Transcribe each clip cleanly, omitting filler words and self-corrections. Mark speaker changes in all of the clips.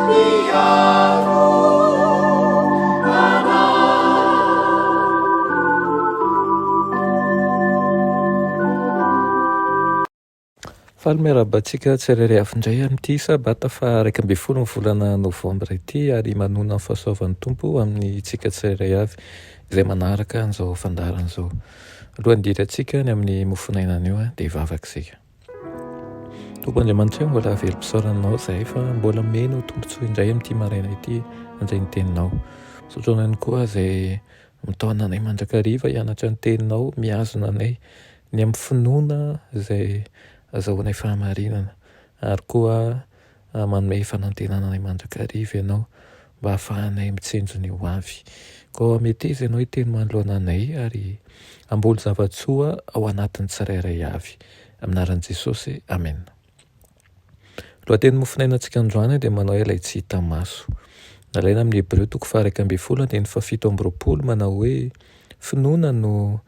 Speaker 1: Mpiaro anay.
Speaker 2: Faly miarahaba antsika tsirairay avy indray amin'ity sabata faha 11 ny volana novambra ity ary manonona ny fahasoavan'ny Tompo amintsika tsirairay avy izay manaraka an'izao fandaharana izao. Alohan'ny hidirantsika ny amin'ny mofonaina anio dia hivavaka isika. Tompo Andriamanitra ô, mbola velom-pisaorana Anao izahay fa mbola omena ho tombontsoa indray amin'ity maraina ity handray ny Teninao. Misaotra Anao ihany koa izay mitaona anay mandrakariva hianatra ny Teninao, mihazona anay ny amin'ny finoana izay azahoanay fahamarinana ary koa manome fanantenana anay mandrakariva Ianao mba hahafahanay mitsinjo ny ho avy. Koa meteza Ianao hiteny manoloana anay ary hamboly zava-tsoa ao anatin'ny tsirairay avy. Amin'ny anaran'i Jesosy, amena. Lohateny mofonainantsika androany dia manao ilay tsy hita maso. Nalaina amin'ny Hebreo toko faha-11 andininy faha-27 manao hoe finoana no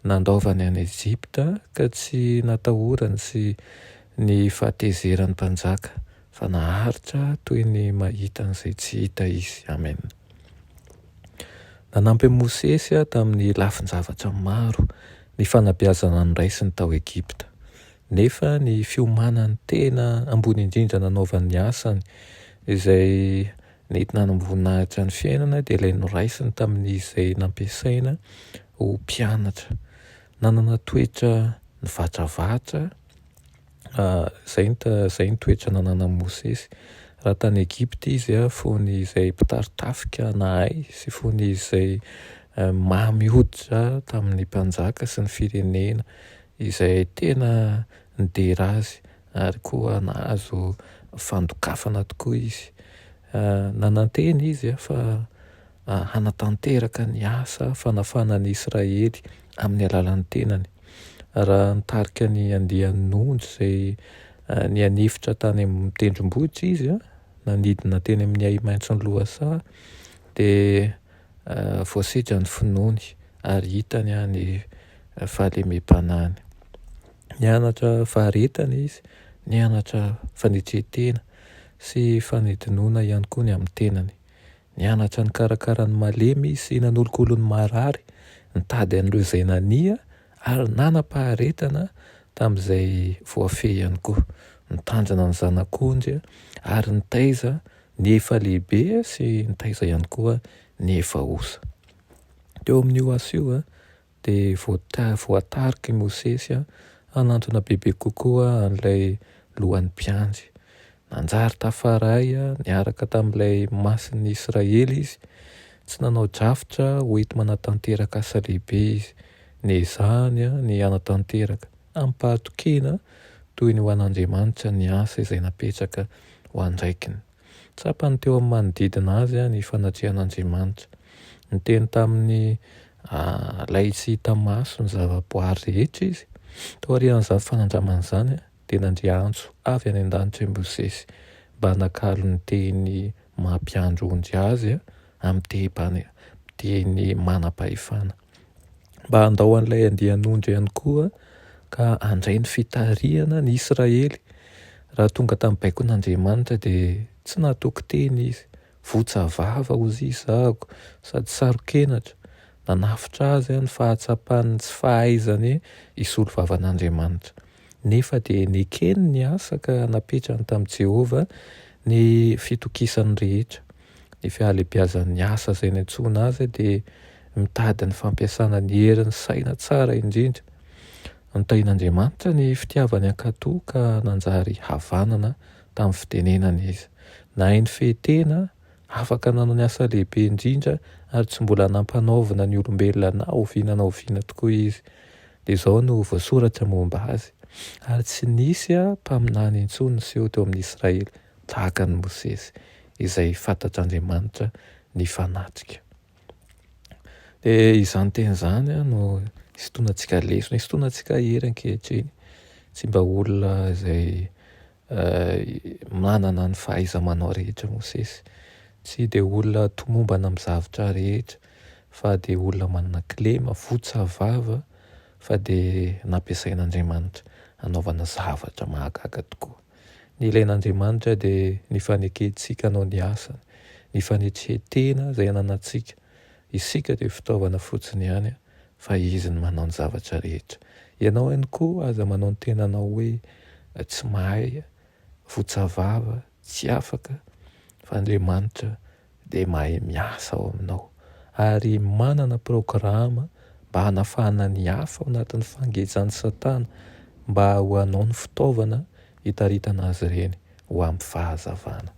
Speaker 2: nandaovany an'i Egypta ka tsy natahorany sy ny fahatezeran'ny mpanjaka fa naharitra toy ny mahita an'izay tsy hita izy. Amen. Nanampy an'i Mosesy tamin'ny lafin-javatra maro ny fanabeazana noraisiny tao Egypta. Nefa ny fiomanany tena ambony indrindra nanaovany ny asany izay nety nanam-boninahitra ny fiainana dia ilay noraisiny tamin'izay nampiasaina ho mpianatra. Nanana toetra nivatravatra, izay ny izay ny toetra nananan'i Mosesy. Raha tany Egypta izy fony izay mpitari-tafika nahay sy fony izay mamy hoditra tamin'ny mpanjaka sy ny firenena izay tena nidera azy ary koa nahazo fandokafana tokoa izy. Nanantena izy fa hanatanteraka ny asa fanafana ny Israely amin'ny alalan'ny tenany. Raha nitarika ny andian'ondry izay nianefitra tany amin'ny tendrombohitra izy, nanidina teny amin'ny ahi-maitson'ny lohasaha, dia voasedra ny finoany ary hitany ny fahalemem-panahiny. Nianatra faharetana izy, nianatra fanetren-tena sy fanadinoana ihany koa ny amin'ny tenany. Nianatra nikarakara ny malemy izy sy nanolokolo ny marary, nitady an'ireo izay nania ary nanam-paharetana tamin'izay voafehy ihany koa. Nitandrina ny zanak'ondry ary nitaiza ny efa lehibe sy nitaiza ihany koa ny efa osa. Teo amin'io asa io dia voatarik'i Mosesy hanantona bebe kokoa an'ilay lohan'ny mpiandry. Nanjary tafaray niaraka tamin'ilay Masin'ny Israely izy. Tsy nanao drafitra hoenti-manatanteraka asa lehibe izy. Nezahany ny hanatanteraka amim-pahatokiana toy ny ho an'Andriamanitra ny asa izay napetraka ho andraikiny. Tsapany teo amin'ny manodidina azy ny fanatrehan'Andriamanitra. Niteny tamin'ny ilay tsy hita maso ny zavaboary rehetra izy. Taorian'izany fanandramana izany dia nandre antso avy any an-danitra i Mosesy mba hanakalo ny teny maha mpiandry ondry azy amin'ny teny manam-pahefana. Mba handao an'ilay andian'ondry ihany koa ka handray ny fitarihana ny Israely. Raha tonga tamin'ny baikon'Andriamanitra dia tsy nahatoky tena izy. Votsa vava hozy izy sady saro-kenatra. Nanafotra azy ny fahatsapany ny tsy fahaizany hisolo vavan'Andriamanitra. Nefa dia nekeny ny asa ka napetrany tamin'i Jehovah ny fitokisany rehetra. Ny fihalebiazan'ny asa izay niantsoana azy dia mitady ny fampiasana ny herin'ny saina tsara indrindra. Notahian'Andriamanitra ny fitiavany hankatò ka nanjary havanana tamin'ny fitenenana izy. Nahay nifehy tena, afaka nanao ny asa lehibe indrindra ary tsy mbola nampanaovina ny olombelona na oviana na oviana tokoa izy. Dia izao no voasoratra momba azy, Ary tsy nisy mpaminany intsony niseho teo amin'ny Israely tahaka an'i Mosesy, izay fantatr'Andriamanitra nifanatrika. Dia izany teny izany no isintonantsika lesona, isintonantsika hery ankehitriny. Tsy mba olona izay manana ny fahaiza-manao rehetra Mosesy. Tsy dia olona tomombana amin'ny zavatra rehetra fa dia olona manana kilema, votsa vava fa dia nampiasain'Andriamanitra hanaovana zavatra mahagaga tokoa. Ny ilain'Andriamanitra dia ny fanekentsika hanao ny asany, ny fanetren-tena izay ananantsika. Isika dia fitaovana fotsiny ihany fa Izy no manao ny zavatra rehetra. Ianao ihany koa aza manao ny tenanao hoe tsy mahay, votsa vava, tsy afaka fa Andriamanitra dia mahay miasa ao aminao ary manana programa mba hanafahana ny hafa ao anatin'ny fangejan'i Satana mba ho anao ny fitaovana hitaritana azy ireny ho amin'ny fahazavana.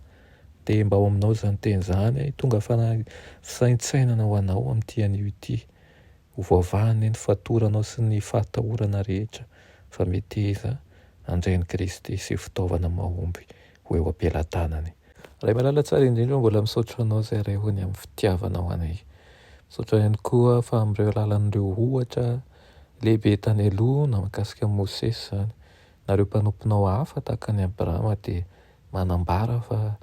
Speaker 2: Dia mba ao aminao izany teny izany, tonga fanahy fisaintsainana ho anao amin'ity anio ity. Ho voavaha anie ny fatoranao sy ny fahatahorana rehetra fa meteza handray an'i Kristy sy ho fitaovana mahomby ho eo am-pelatanany. Ray malala tsara indrindra ô mbola misaotra anao izay Ray ô ny amin'ny fitiavanao anay. Misaotra ihany koa fa amin'ireo alalan'ireo ohatra lehibe tany aloha na mahakasika an'i Mosesy izany na ireo mpanomponao hafa tahaka an'i Abrahama dia manambara fa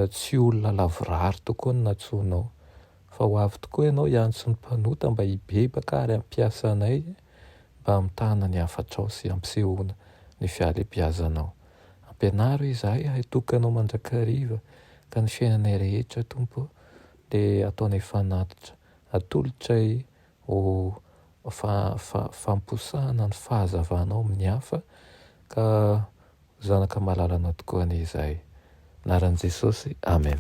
Speaker 2: tsy olona lavorary tokoa no nantsoinao Fa ho avy tokoa ianao hiantso ny mpanota mba hibebaka ary hampiasa anay mba hamitahana ny hafatrao sy hampisehoana ny fihalebiazanao. Ampianaro izahay hahitoky Anao mandrakariva ka ny fiainanay rehetra, Tompo, dia ataonay fanatitra, atolotray ho famposahana ny fahazavanao amin'ny hafa ka ho zanaka malalanao tokoa anie izahay. Anaran'i Jesosy, Amen.